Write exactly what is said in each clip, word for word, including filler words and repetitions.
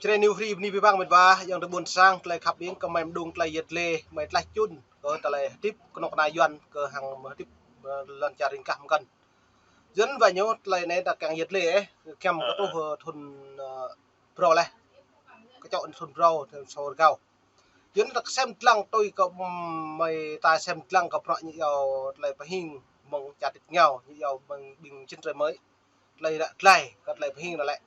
Čơđai New Free bơni abih bang met wa, ayŏng adơi ƀôn sang, tơlơi khăp ƀing kơ mơi mơđung tơlơi yet lĕ, mơi tlaih čun kơ tơlơi hơdip kơnuk kơna Yuan kơ hăng mơi hơdip, ơ, lŏn čar ring gah mơkăn. Yuan wa ñu tơlơi anai ta kiăng yet lĕ, ơ, kiăng kơ tuh, ơ, thun, ơ, brâo leh. Kơčŏk thun brâo, thun sô rơgao. Yuan ta sem dlăng tui kơ, ưm, mơi ta sem dlăng kơ bruă ñu iâu tơlơi pơhing mơ̆ng čar tit ngao, ñu iâu mơ̆ng ƀing čin trơi mơi. Tơlơi ră glai, kơ tơlơi pơhing anŭn lĕ.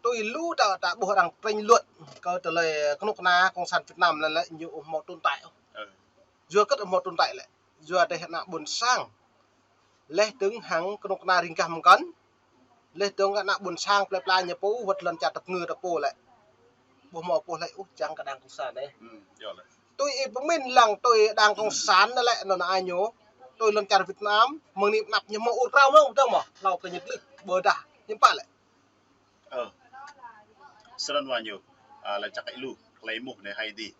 Tui lu ta, ta ƀuh arăng tranh luận kơ tơlơi kơnuk kơna Cộng sản Việt Nam anŭn lĕ ñu ƀu hmâo tồn tại. Yua hơget ƀu hmâo tồn tại lĕ. Yua dêh ană ƀôn sang. Leh dơ̆ng hăng kơnuk kơna ring gah mơkăn. Leh dơ̆ng ană ƀôn sang plơi pla ñu pô, wơ̆t lŏn čar tơpơngư ta pô lĕ. Ƀu hmâo pô lĕ ôh čang kơ Đảng Cộng sản anai. Tui ih pơmĭn lăng tui Đảng Cộng sản anai lĕ anŭn ai ñu. Tui lŏn čar Việt Nam, mơ̆ng anai pơ anăp ñu hmâo ur krao mơ̆ng, ƀu dơ̆ng mơ̆, hlâo kơ ñu tơlưh, ƀôdah ñu pă lĕ. Ơ. Srăng wa ñu, ơ, lĕ čăk ih lu, tơlơi mŭh anai hai dih.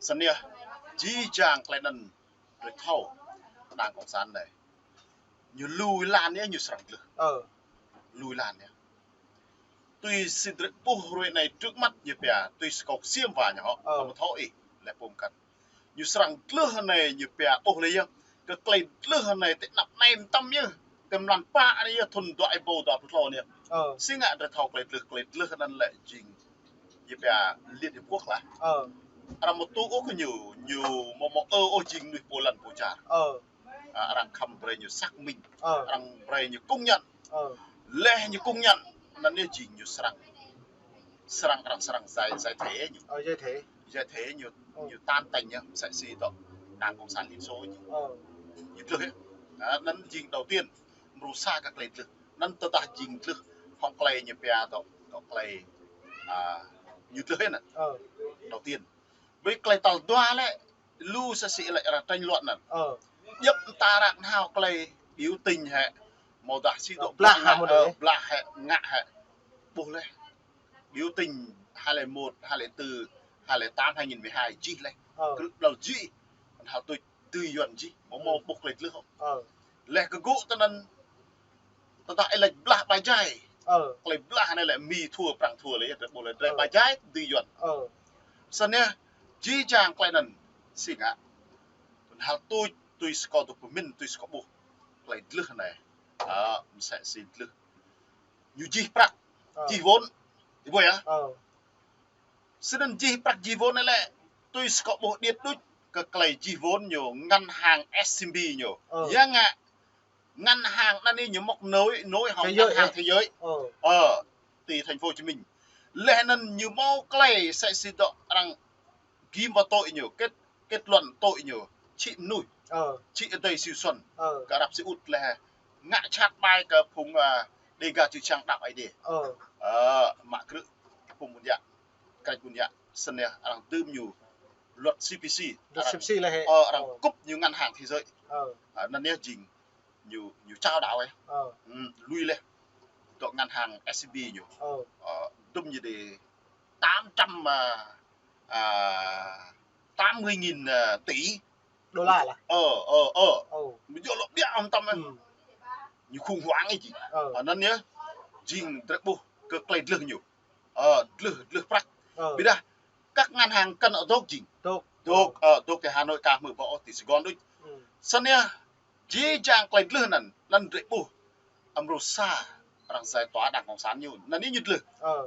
Srăng yơh, jih jang tơlơi anŭn, tơlơi thâo, Đảng Cộng sản anai. Ñu lui lan yơh, ñu srăng tơlưh. Lui lan yơh. Tui si drơi ƀuh hrơi anai trước mắt ñu pia, tui si kâo ksiêm wa ñu hŏ, kâo mơ̆ thâo ih, lĕ pôm kăn. Ñu srăng tơlưh anai ñu pia ƀuh lĕ yơh. Kơ tơlơi tơlưh anai tơ anăp anai mơtam yơh. Tơ mlan pă anai yơh thun dua êbâo dua pluh klâo anai. Si ngă drơi thâo tơlơi tơlưh, tơlơi tơlưh anŭn lĕ jing. Ñu pia Liên Hiệp Quốc lah. Arăng mơ̆ tŭ ôh kơ ñu, ñu mơ̆ mơ̆ ơ ôh jing mơnuih pô lăn pô čar. Arăng khăm brơi ñu xác minh. Arăng brơi ñu công nhận. Leh ñu công nhận, anŭn yơh jing ñu srăng. Srăng arăng srăng giải, giải thể ñu. Giải thể. Giải thể ñu, ñu tan tành ñu, msĕ si dŏ Đảng Cộng sản Liên Xô ñu. Ñu tơlưh yơh. Anŭn jing đầu tiên, mrô sa kơ tơlơi tơlưh. Anŭn tơdah jing tơlưh, hŏng tơlơi ñu pia dŏ, dŏ tơlơi, a, ñu tơlưh yơh anŭn. Đầu tiên. Ƀơi tơlơi tal dua lĕ, lu sa sĭ lĕ arăng tranh luận anŭn. Djŏp ta ră anai hmâo tơlơi biểu tình hĕ, mơ̆ dah si dŏ blah hă, blah hĕ, ngă hĕ. Ƀuh leh. Biểu tình hai lẻ một, hai lẻ tư, hai lẻ tám, hai nghìn mười hai, jih leh. Krư̆ ƀlŏr jih. Hal tuč tui Yuan jih, mơ̆ mơ̆ ƀuh tơlơi tơlưh. Leh kơ gŭ tơ anŭn, tơdah ih laĭ blah ƀai jai. Tơlơi blah anai lĕ Mi thua Prăng thua lĕ, drơi ƀuh lĕ drơi ƀai jai tui Yuan. Srăng yơh, jih jang tơlơi anŭn, si ngă. Hal tuč, tui si kâo dŏ pơmĭn, tui si kâo ƀuh. Tơlơi tơlưh anai. Ơ, msĕ si tơlưh. Ñu jih prăk, jih vốn. Ih ƀuh yơh? Srăng jih prăk jih vốn anai lĕ, tui si kâo ƀuh điêt đôč, kơ tơlơi jih vốn ñu ngân hàng S C B ñu. Yua ngă ngân hàng anai ñu mơ̆ nối, nối hŏng ngân hàng thế giới. Ơ, ti thành phố Hồ Chí Minh. Leh anŭn ñu hmâo tơlơi msĕ si dŏ arăng gim ƀă tội ñu, kết, kết luận tội ñu, čhĭ mơnuih, čhĭ adai Siu Suôn, kơ Arab Saudi leh, ngă čhat ƀai kơ phung, a, Dega čư̆ čhiăng đăo Aê Diê. Ơ, mă krư̆ phung ƀun yă, krĕč ƀun yă, srăng yơh, arăng dưm ñu luật C P C, luật C P C leh hĕ. Ơ, arăng cướp ñu ngân hàng thế giới. Anŭn yơh jing ñu, ñu čao đăo yơh. Lui leh. Dŏ ngân hàng S C B ñu. Ơ, dưm ñu đĭ tám trăm, à, à, tám mươi nghìn, à, tỷ đô la lah. Ơ, ơ, ơ. Mơ̆ djơ̆ lŏ ƀiă mơtam. Ñu khủng hoảng ih jing. Anŭn yơh, jing drơi ƀuh kơ tơlơi tơlưh ñu. Ơ, tơlưh, tơlưh prăk. Ƀiădah, các ngân hàng kăn dŏ jing. Dŏ. Dŏ, ơ, dŏ ti Hà Nội kah mơ̆ ƀă ôh ti Sài Gòn đôč. Srăng yơh, jih jang tơlơi tơlưh anŭn, anŭn drơi ƀuh. Amrô sa, arăng giải tỏa Đảng Cộng sản ñu. Anŭn anai ñu tơlưh.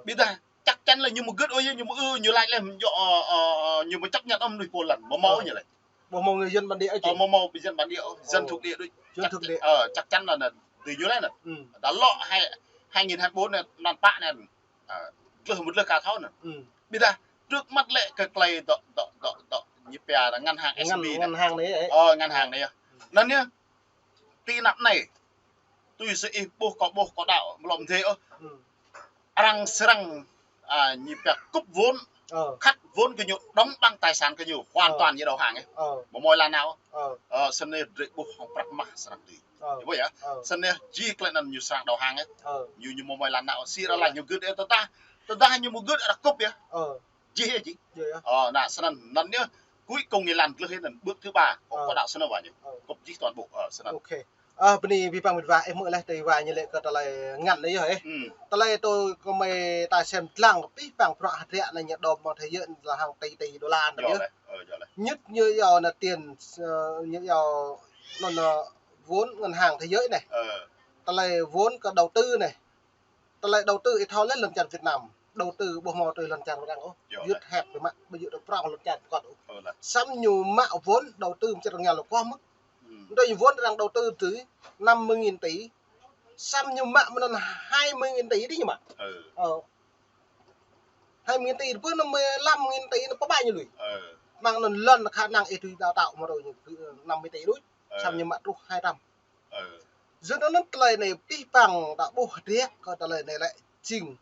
Ƀiădah, chắc chắn lĕ ñu mơ̆ gưt ôh, ñu mơ̆ ư, ñu laĭ leh, ñu, ơ, ơ, ñu mơ̆ chấp nhận ôh mơnuih pô lăn, mơ̆ hmâo ñu lĕ. Ƀu hmâo người dân bản địa ôh jing. Ơ, mơ̆ hmâo dân bản địa ôh, dân thuộc địa đôč. Dân thuộc địa. Ơ, chắc chắn là, là tui ñu leh anŭn. Đa lŏ hai, hai nghìn hai mươi bốn anai, anŭn pă anai. Ơ, tơlưh mơ̆ tơlưh ka thâo anŭn. Ƀiădah, trước mắt lĕ kơ tơlơi dŏ, dŏ, dŏ, dŏ, ñu pia là ngân hàng S C B anai. Ngân hàng anai. Ơ, ngân hàng anai yơh. Anŭn yơh, ti anăp anai, tui si ih ƀuh kâo ƀuh kâo đăo, mlŏm dê ôh. Arăng srăng, à, ñu pia cướp vốn, cắt vốn kơ ñu, đóng băng tài sản kơ ñu, hoàn toàn ñu đầu hàng yơh. Mơ̆ mơ̆ lăn nao. Ơ, srăng yơh drơi ƀuh hŏng prăk mah srăng tui. Ih ƀuh yơh? Srăng yơh jih tơlơi anŭn ñu srăng đầu hàng yơh. Ñu, ñu mơ̆ mơ̆ lăn nao. Si arăng laĭ ñu gưt yơh tơdah. Tơdah ñu mơ̆ gưt arăng cướp yơh. Jih yơh jih. Ơ, anŭn srăng anŭn yơh. Cuối cùng ñu lăn tơlưh yơh anŭn bước thứ ba. Kâo, kâo đăo srăng wa ñu. Cướp jih toàn bộ. Ơ, srăng. Ơ, bơni abih bang met wa, ih hmư̆ laih tơlơi wa ñu laĭ kơ tơlơi ngăn anai yơh ih. Hmm. Tơlơi tui kơmơi ta sem lăng abih bang bruă hơdră anai ñu đom mơ̆ng thế giới anai hăng tỉ tỉ đô la anai yơh. Ơ, yơh laih. Nhất ñu yua anai tiền, ơ, ñu yua anŭn, ơ, vốn ngân hàng thế giới anai. Ơ. Tơlơi vốn kơ đầu tư anai. Tơlơi đầu tư ih thâo laih lŏn čar Việt Nam. Đầu tư ƀu hmâo tui lŏn čar arăng ôh. Yơh laih. Yut hĕp mă, ƀu yut prong lŏn čar pơkŏt ôh. Ơ laih. Samơ̆ ñu mă vốn đầu tư mơ̆ng čar arăng ñu lĕ kơ mơ̆. Hmm. Đôi vốn arăng đầu tư tui năm mươi nghìn tỷ. Samơ̆ ñu mă mơ̆n hai mươi nghìn tỷ đih ñu mă. Ơ. Ơ. Hai mươi nghìn tỷ, bơ năm mươi lăm nghìn tỷ anŭn pơƀai ñu lui. Ơ. Mơ̆ng anŭn lŏn khả năng ih tui đào tạo mơ̆ đôi ñu, ơ, năm mươi tỷ đôč. Ơ. Samơ̆ ñu mă truh hai trăm. Ơ. Yua anŭn tơlơi anai abih bang ta ƀuh hơdră kơ tơlơi anai lĕ jing.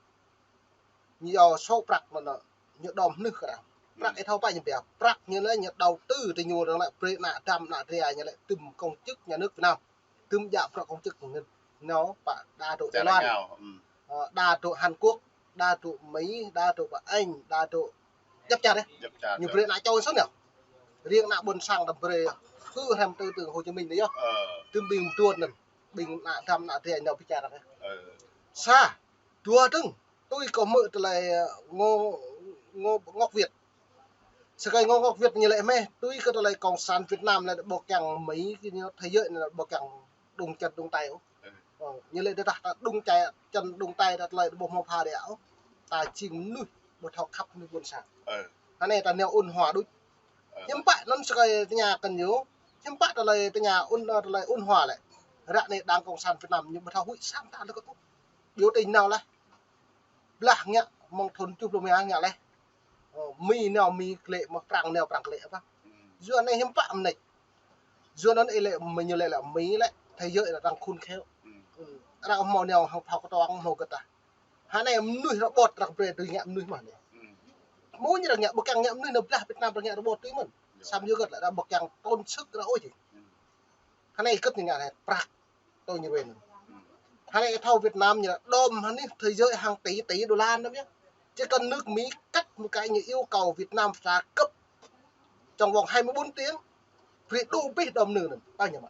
Ñu yua sô prăk mơ̆n ñu đom hơnưh kơ arăng. Prăk ih thâo pă ñu pia. Prăk ñu lĕ ñu đầu tư tơ ñu arăng lĕ brơi ană dăm ană dra ñu lĕ tơm công chức nhà nước Việt Nam. Tơm djă bruă công chức ñu. Ñu pă đa dŏ Đài Loan. Ơ, đa dŏ Hàn Quốc, đa dŏ Mỹ, đa dŏ pơ Anh, đa dŏ djăp čar yơh. Djăp čar. Ñu brơi ană čô sŭn yơh. Riêng ană ƀôn sang ta brơi hư hrăm tư tưởng Hồ Chí Minh anai yơh. Ơ. Tơm ƀing mơtuôn anŭn. Ƀing ană dăm ană dra ñu bičara yơh. Ơ. Sa, dua dơ̆ng, tui kơ hmư̆ tơlơi, ơ, Ngô, Ngô Ngọc Việt. Sơkai Ngô Ngọc Việt ñu laĭ mơ̆, tui kơ tơlơi Cộng sản Việt Nam lĕ ƀu kiăng Mỹ kơ ñu thế giới anai ƀu kiăng đung chân đung tay ôh. Ơ. Ơ, ñu laĭ tơdah ta đung chân, chân đung tay ta tơlơi ƀu hmâo pha đĕ ôh. Ta jing mơnuih ƀu thâo khăp mơnuih ƀôn sang. Ơ. Hơnai ta nao ôn hòa đôč. Ơ. Hiư̆m pă anŭn sơkai tơña kơ ñu, hiư̆m pă tơlơi tơña ôn, tơlơi ôn hòa lĕ. Ră anai Đảng Cộng sản Việt Nam ñu ƀu thâo huĭ sang ta lĕ kơ ôh. Biểu tình nao laih. Blah ngă mơ̆ng thŭn tơjuh pluh mơ̆ng ngă laih. Ơ, Mi nao Mi klĕ, mơ̆ Prăng nao Prăng klĕ apa. Hmm. Yua anai hiư̆m pă mơneč. Yua anŭn ih laĭ Mi ñu laĭ lĕ Mi lĕ thế giới arăng khôn khéo. Hmm. Hmm. Arăng hmâo nao hăng phao kơtuang hmâo gơ̆t tah. Hơnai mơnuih rơbot arăng brơi tui ngă mơnuih mơ̆ anai. Hmm. Mơ̆ ñu arăng ngă ƀu kiăng ngă mơnuih nao blah Việt Nam arăng ngă rơbot tui mơ̆n. Yơh. Samơ̆ yua gơ̆t lĕ arăng ƀu kiăng tơl sư̆ arăng ôh jing. Hmm. Hơnai gơ̆t ñu ngă anai prăk. Tui ñu wĕn. Hơnai ih thâo Việt Nam ñu đom hơnai thế giới hàng tỷ tỷ đô la anŭn yơh. Chỉ cần nước Mỹ cắt một cái, ñu yêu cầu Việt Nam trả gấp trong vòng hai mươi bốn tiếng, brơi đu abih đom anŭn, ta ñu mă.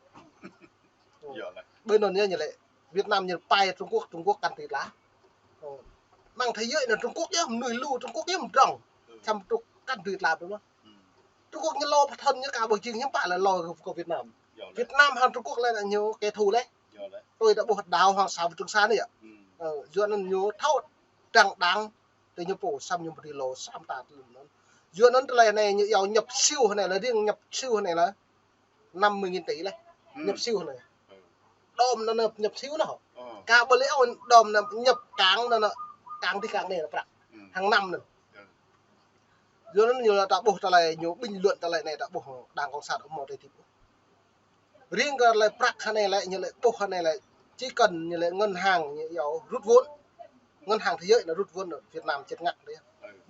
Yơh laih. Ƀơi anŭn ñu laĭ Việt Nam ñu pơai Trung Quốc, Trung Quốc cắn thịt ta. Ơ. Mơ̆ng thế giới anŭn Trung Quốc yơh, mơnuih lu Trung Quốc yơh mơdrŏng. Samơ̆ Trung Quốc cắn thịt ta ƀơi mơ̆. Trung Quốc ñu lo pơthâo ñu ka ƀu jing hiư̆m pă lĕ lo kơ Việt Nam. Yơh laih. Việt Nam hăng Trung Quốc lĕ ñu kẻ thù laih. Yơh laih. Tui ta ƀuh đảo Hoàng Sa và Trường Sa anai yơh. Hmm. Ơ, yua anŭn ñu thâo đăng đăng tơ ñu pô samơ̆ ñu ƀu dưi lo samơ̆ ta tơ anŭn. Yua anŭn tơlơi anai ñu yua nhập siêu hơnai lĕ, riêng nhập siêu hơnai lĕ năm mươi nghìn tỷ laih. Hmm. Nhập siêu hơnai. Hmm. Đom anŭn nhập siêu anŭn. Ơ. Ka ƀu lĕ ôh đom anŭn nhập cảng anŭn, cảng ti cảng anai anŭn prăk. Hmm. Hàng năm anŭn. Yơh. Yua anŭn ñu ta ƀuh tơlơi ñu bình luận tơlơi anai ta ƀuh Đảng Cộng sản ủng hộ tơlơi tip. Riêng kơ tơlơi prăk hơnai lĕ ñu laĭ ƀuh hơnai lĕ chỉ cần ñu laĭ ngân hàng ñu yua rút vốn. Ngân hàng thế giới anŭn rút vốn anŭn Việt Nam čĕt ngă đĕ.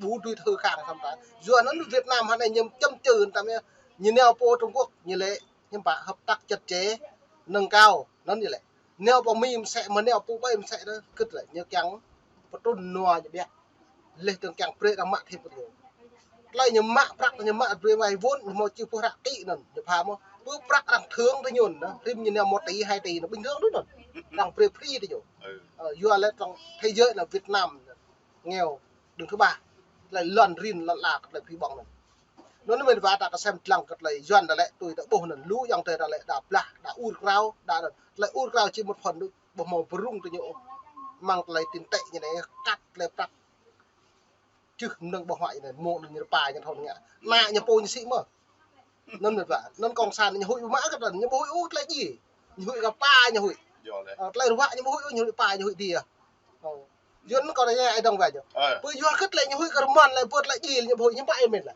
Ƀu dưi thâo khăng samơ̆ ta. Yua anŭn Việt Nam hơnai ñu chăm chơ tam yơh. Ñu nao pơ Trung Quốc ñu laĭ hiư̆m pă hợp tác chặt chẽ, nâng cao, anŭn ñu laĭ. Nao pơ Mi mơsĕ, mơ̆ nao pơ ƀai mơsĕ đôč, gơ̆t lĕ ñu kiăng pơtrŭn nua ñu biă. Laih dơ̆ng kiăng brơi arăng mă thêm pơtrŭn. Tơlơi ñu mă prăk, ñu mă brơi vay vốn, ñu hmâo čih pơhră kĭ anŭn, ñu pha mơ̆. Pơ prăk arăng thưởng tơ ñu anŭn, rĭm ñu nao một tỷ, hai tỷ anŭn, bình thường đôč anŭn. Arăng brơi free tơ ñu. Ừ. Ơ, yua lĕ trong thế giới anŭn Việt Nam nghèo đứng thứ ba. Tơlơi lŏn rin lŏn ala, tơlơi phi ƀơ̆ng anŭn. Anŭn mơ̆n wơ̆t ta kơsem lăng kơ tơlơi Yuan ta lĕ, tui ta ƀuh anŭn lu ayŏng adơi ta lĕ, đa blah, đa ur krao, đa tơlơi ur krao či một phần đôč, ƀu hmâo pơrŭng tơ ñu ôh. Mơ̆ng tơlơi tin tệ ñu anai, kăt tơlơi prăk. Čih mơnơ̆ng ƀơ̆ng huă ñu anai, mơ̆ng anŭn ñu rơpa ñu thâo ngă. Ană ñu pô ñu sĭ mơ̆. Anŭn mơ̆n wơ̆t, anŭn cộng sản ñu huĭ mă kơ tơlơi, ñu ƀu huĭ ôh tơlơi djai. Ñu huĭ kơ pă ñu huĭ. Yơh lĕ. Ơ, tơlơi ruă ñu ƀu huĭ ôh, ñu huĭ pă ñu huĭ dih. Ơ. Yua anŭn kâo tơña ai dŏng wơ̆t ñu. Ơ. Pơ yua hơget lĕ ñu huĭ kơ rơmăn lĕ, pơ tơlơi djai lĕ ñu ƀu huĭ, hiư̆m pă ih mĭn lĕ.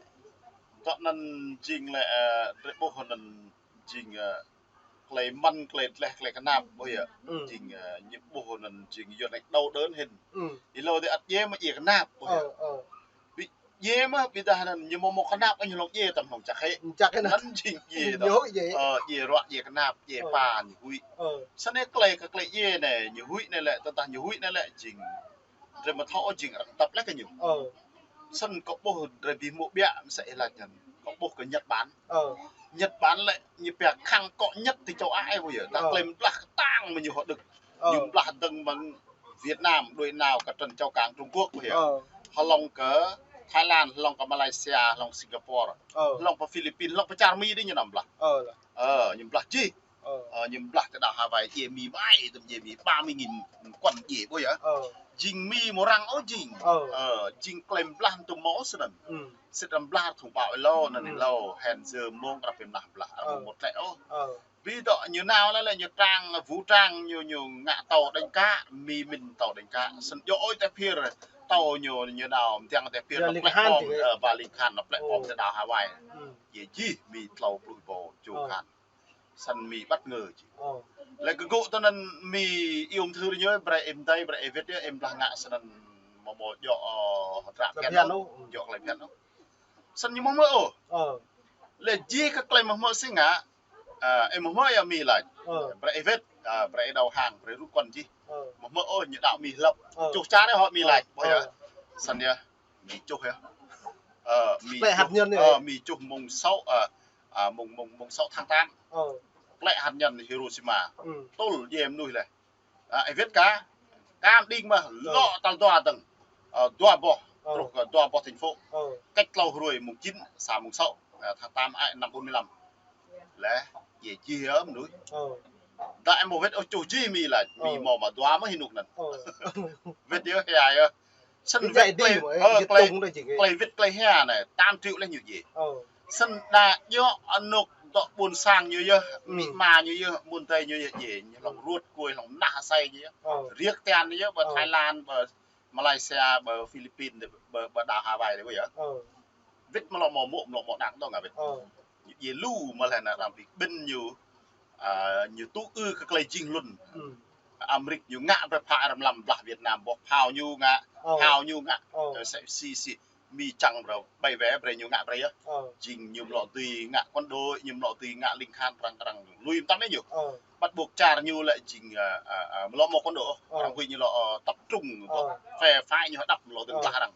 Tơl anŭn jing lĕ, ơ, drơi ƀuh anŭn jing, ơ, tơlơi mơ̆n, tơlơi tlaih, tơlơi kơnap, ƀuh yơh. Ừ. Jing, ơ, ñu ƀuh anŭn jing yua anai đau đớn hĭn. Ừ. Ih lŏ dih ăt djai mơ̆ djai kơnap, ƀuh yơh. Ơ, ơ. Ƀu djai mơ̆, ƀiădah anŭn ñu hmâo mơ̆ kơnap, ñu hlŏng djai tơm hlŏng čăk hĕ. Čăk hĕ anŭn. Anŭn jing djai. Ñu huĭ djai. Ơ, djai ruă, djai kơnap, djai pă, ñu huĭ. Ơ. Samơ̆ anai tơlơi kơ tơlơi djai anai, ñu huĭ anai lĕ, tơdah ñu huĭ anai lĕ, jing drơi mơ̆ thâo jing arăng tăp lĕ kơ ñu. Ơ. Snăn kâo ƀuh drơi ƀing mơ̆ biă mơsĕ ih laĭ anŭn. Kâo ƀuh kơ Nhật Bản. Nhật Bản lĕ ñu pia khăng kŏ nhất ti châu Á ƀu yơh. Ta klem blah kơtang mơ̆ ñu hŏ đưk. Ñu blah dơ̆ng mơ̆ng Việt Nam, đuaĭ nao kơ trần châu cảng Trung Quốc ƀu yơh. Hlŏng kơ Thái Lan, hlŏng kơ Malaysia, hlŏng Singapore. Hlŏng pơ Philippines, hlŏng pơ čar Mi đĭ ñu năm blah. Ơ, ñu blah jih. Ơ, ñu blah kơ đảo Hawaii, djai Mi ƀai, tơm djai Mi ba mươi nghìn quân djai ƀu yơh. Jing Mi mơ̆ răng ôh jing. Ơ, jing klem blah tơm mơ̆ ôh snăn. Sĭt răm blah thông báo êlâo, anăn êlâo, hên giờ mông ră pơmlah blah, ră mông mơ̆ tlĕ ôh. Bi dŏ ñu nao lĕ, lĕ ñu trang, vũ trang ñu, ñu ngă tàu đánh cá, Mi mĭn tàu đánh cá. Snăn djŏ ơi tơ phiơr, tàu ñu, ñu nao, mơtiăng tơ phiơr, ñu lĕ ling khan pom, ơ, ba ling khan, ñu lĕ pom tơ đảo Hawaii. Djai jih Mi tlâo pluh êbâo čô khan. Snăn Mi bất ngờ jih. Lĕ kơ gŭ tơ anăn Mi iâu mthưr ñu, brei ih mdei, brei ih wĭt yơh, ih blah ngă snăn mơ̆ mơ̆ djŏ, ơ, hơdră phiăn ôh, djŏ klei phiăn ôh. Snăn ñu mơ̆ hmư̆ ôh. Lĕ jih kơ klei mơ̆ hmư̆ si ngă, ơ, ih mơ̆ hmư̆ yơh Mi lač. Brei ih wĭt, ơ, brei ih đầu hàng, brei rút quân jih. Mơ̆ hmư̆ ôh, ñu đăo Mi hlăp. Čuh čar ih hŏ Mi lač, ƀuh yơh. Snăn yơh, Mi čuh yơh. Ơ, Mi čuh, ơ, Mi čuh mông sáu, ơ, ơ, mông, mông, mông sáu tháng tám. Plĕ hạt nhân Hiroshima. Tŭl djai mnuih leh. Ơ, ih wĭt kơ, kơ mđing mơ̆, lŏ tal dua dơ̆ng. Ơ, dua boh, truh kơ dua boh thành phố. Cách tlâo hruê mông chín, sang mông sáu, ơ, tháng tám, ơ, năm bốn mươi lăm. Leh, djai jih yơh mnuih. Đa ih mơ̆ wĭt ôh čuh jih Mi lač, Mi mâo mă dua mơ̆ hĭ nuk anăn. Wĭt yơh, hia yơh. Snăn wĭt klei, ơ, klei, klei wĭt klei hia anei, tám triệu leh ñu djai. Snăn đa djŏ anôk dŏ ƀuôn sang ñu yơh, amĭ ama ñu yơh, ƀuôn adơi ñu yơh djai, ñu hlŏng ruăt kuai, hlŏng mnah asei ñu yơh. Riêk tian ñu yơh, ƀơ Thái Lan, ƀơ Malaysia, ƀơ Philippines, ƀơ, ƀơ đảo Hawaii dih ƀuh yơh. Wĭt mlŏ mâo mô̆, mlŏ mâo đang dŏ ngă wĭt. Ñu djai lu mơ̆ leh anăn arăng bi kƀĭn ñu, ơ, ñu tŭ ư kơ klei jing hlŭn. Amêrik ñu ngă brei phă răm lăm blah Việt Nam, boh phao ñu ngă, phao ñu ngă, ơ, sĕ si si. Mi čang brei ƀai wĕ brei ñu ngă brei yơh. Jing ñu mlŏ dưi ngă quân đội, ñu mlŏ dưi ngă ling khan arăng, arăng lui mtam anei ñu. Bắt buộc čar ñu lĕ jing, ơ, ơ, ơ, mlŏ mâo quân đội, arăng huĭ ñu lŏ, ơ, tập trung, phe phái ñu hơđăp mlŏ dưi blah arăng.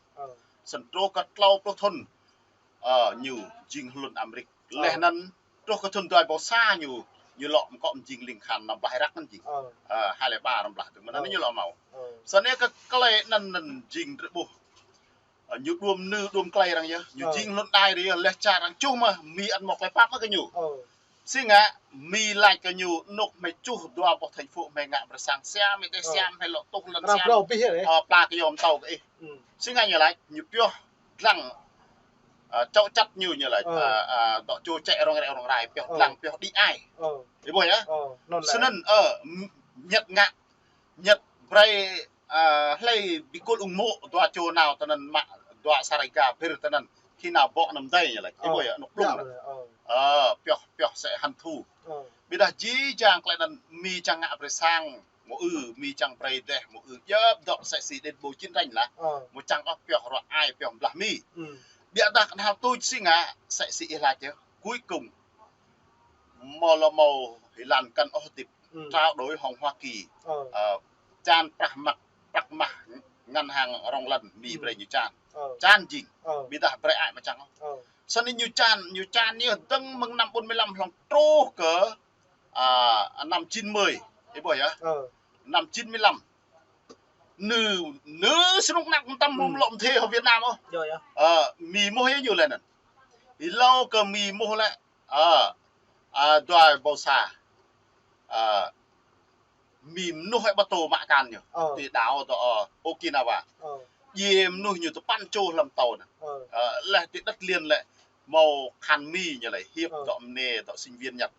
Snăn truh kơ tlâo pluh thŭn, ơ, ñu jing hlŭn Amêrik. Leh anăn truh kơ thŭn dua êbâo sa ñu, ñu lŏ mkŏ mjing ling khan năm blah Iraq anăn jing. Ơ, hai lẻ ba năm blah tơ mơ̆n anăn ñu lŏ mâo. Snăn kơ klei anăn, anăn jing drei ƀuh. Ơ, ñu đuôm nư đuôm klei arăng yơh. Ñu jing hlŭn đai arăng yơh, leh čar arăng čuh mơ̆, Mi ăt mâo klei pap mơ̆ kơ ñu. Si ngă, Mi lač kơ ñu, anôk hmei čuh dua boh thành phố hmei ngă brei sang siam, hmei tơ siam, hmei lŏ tuh lăn siam. Ơ, pla kơ yom tâo kơ ih. Si ngă ñu lač, ñu pioh dlăng, ơ, čŏ čăt ñu, ñu lač, ơ, ơ, dŏ čô čĕ rŏng rĕ rŏng rai, pioh dlăng, pioh đĭ ai. Ih ƀuh yơh. Snăn, ơ, Nhật ngă, Nhật brei, ơ, hlei bi kôl ung mô̆ dua čô nao tơ anăn mă dua sa rơga pơr tơ anăn, khi nao ƀô̆ anăn mdei ñu lač. Ih ƀuh yơh, anôk plung anăn. Ơ, pioh, pioh sĕ hăn thu. Ƀiădah jih jang klei anăn Mi čang ngă brei sang, mâo ư, Mi čang brei dêh, mâo ư, djŏp dŏ sĕ si đĕt ƀô chiến tranh lah. Mâo čang ôh pioh ruă ai, pioh blah Mi. Ƀiădah kơnhal tuč si ngă, sĕ si ih lač yơh. Cuối cùng, mâo lŏ mâo êlan kăn ôh hdĭp, trao đổi hŏng Hoa Kỳ, ơ, čan prah mah, prah mah ngân hàng rŏng lăn Mi brei ñu čan. Čan jing, ƀiădah brei ai mơ̆ čang ôh. Snăn ñu čan, ñu čan ñu dơ̆ng mơ̆ng năm bốn mươi lăm hlŏng truh kơ, ơ, năm chín mươi. Ih ƀuh yơh. Năm chín mươi lăm. Nư, nư snŭk năk mtam mơ̆ lŏ mdê hŏ Việt Nam ôh. Ơ, Mi mơh yơh ñu leh anăn. Êlâo kơ Mi mơh lĕ, ơ, ơ, dua êbâo sa. Ơ, Mi mnuih hĕ ƀă tô mă kan ñu. Ti đảo dŏ, ơ, Okinawa. Djai mnuih ñu tơpăn čô hlăm tàu anăn. Ơ, leh ti đất liền lĕ mâo khan Mi ñu lĕ hiăp dŏ mnê dŏ sinh viên Nhật.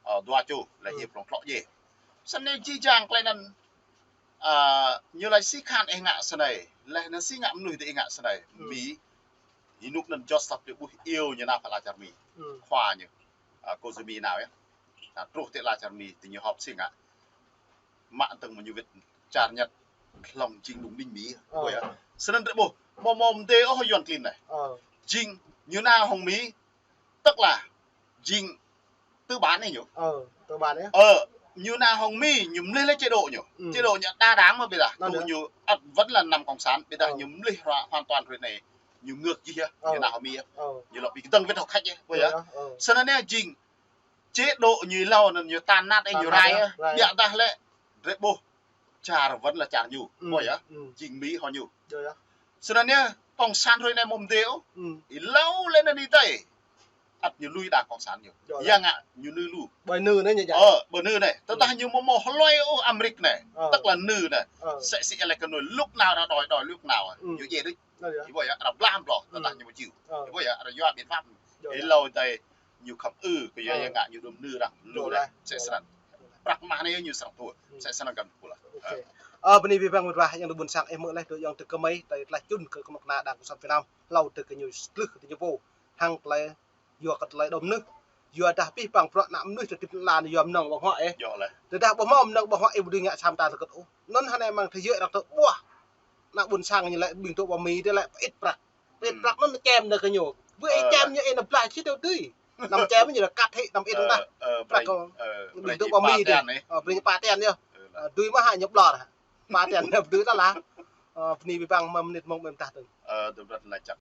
Ơ, dua čô lĕ hiăp hlŏng tlŏ djai. Snăn jih jang klei anăn, ơ, ñu lač si khan ih ngă snei, leh anăn si ngă mnuih dih ih ngă snei. Mi, ênuk anăn Joseph dih ƀuh iêu ñu nao pơ ala čar Mi. Khua ñu, ơ, Koizumi nao yơh. Truh ti ala čar Mi, ti ñu họp si ngă. Mă tơ̆ng mơ̆ ñu wĭt čar Nhật hlŏng jing đŭng ning Mi. Ơ. Ƀuh yơh. Snăn drei ƀuh, mâo mâo mdê ôh Yuăn klin anei. Ơ. Jing ñu nao hŏng Mi, tức là jing tư bản anei ñu. Ơ, tư bản anei. Ơ, ñu nao hŏng Mi, ñu mlih leh chế độ ñu. Chế độ ñu đa đảng mơ̆ ƀiădah. Tui ñu ăt vẫn là nằm cộng sản, ƀiădah ñu mlih hoàn toàn hruê anei. ñu ngược jih yơh, ñu nao hơmi yơh. Ñu lŏ ƀing kơdơ̆ng wĭt hŏk khač yơh, ƀuh yơh. Snăn yơh jing chế độ ñu hlâo anŭn ñu tan nát, ñu rai yơh. Ƀiă dah lĕ drơi ƀuh čar wơ̆n lĕ čar ñu, ƀuh yơh. Jing Mi hŏ ñu. Snăn yơh cộng sản hrơi anai mơ̆ mdê ôh. Hlâo lĕ anăn ih tơi. Ăt ñu lui đảng cộng sản ñu. Yang ngă ñu nư lu. Ƀơi nư anai ñu jai. Ơ, ƀơi nư anai. Tơdah ñu mơ̆ mơ̆ hlơi ôh Amrik anai. Tức là nư anai. Sĕ sĭ lĕ kơ nư luk nao ra đòi đòi luk nao. Ñu djai đuč. Ih ƀuh yơh, arăng blah blah, tơdah ñu mơ̆ čiu. Ih ƀuh yơh, arăng yua biện pháp. Hlâo tơi ñu khăm ư, kơ yua yang ngă ñu đôm nư arăng lu lĕ. Sĕ snăn. Prăk mah anai ñu srăng thua. Sĕ snăn kăm pula. Ơ, bơni abih bang mơ̆ dua, yang tơ ƀuôn sang ih mơ̆ leh, tơ yang tơ kơmơi, tơ tlaih čun kơ kơnuk kơna đảng cộng sản Việt Nam, hlâo tơ kơ ñu tlưh kơ tơ ñu pô, hăng tơlơi yua kơ tơlơi đôm nư. Yua dah abih bang bruă ană mơnuih tơ tĭp lan yua mơnơ̆ng ƀơ̆ng huă ih. Tơdah ƀu hmâo mơnơ̆ng ƀơ̆ng huă ih ƀu dưi ngă sa mta tơkơt ôh. Anŭn hơnai mơ̆ng thế giới arăng tơ ƀuh. Ană ƀuôn sang ñu lĕ ƀing tơ ƀơi Mi tơ lĕ pơ-ĭt prăk. Pơ-ĭt prăk anŭn čem nao kơ ñu. Ƀu ih čem ñu ih nao blah čih tơ dưi. Anăm čem ñu lĕ kăt hĭ anăm ĭt dah. Prăk kơ ƀing tơ ƀơi Mi tơ. Ơ, brơi ñu pă ten yơh. Ơ, dưi mă hă ñu ƀlŏr. Pă ten nao dưi tơ lah. Ơ, bơni abih bang mơ̆ mơnit mơ̆ng ƀing tah tơ. Ơ, tơm rơ̆t lač čăk.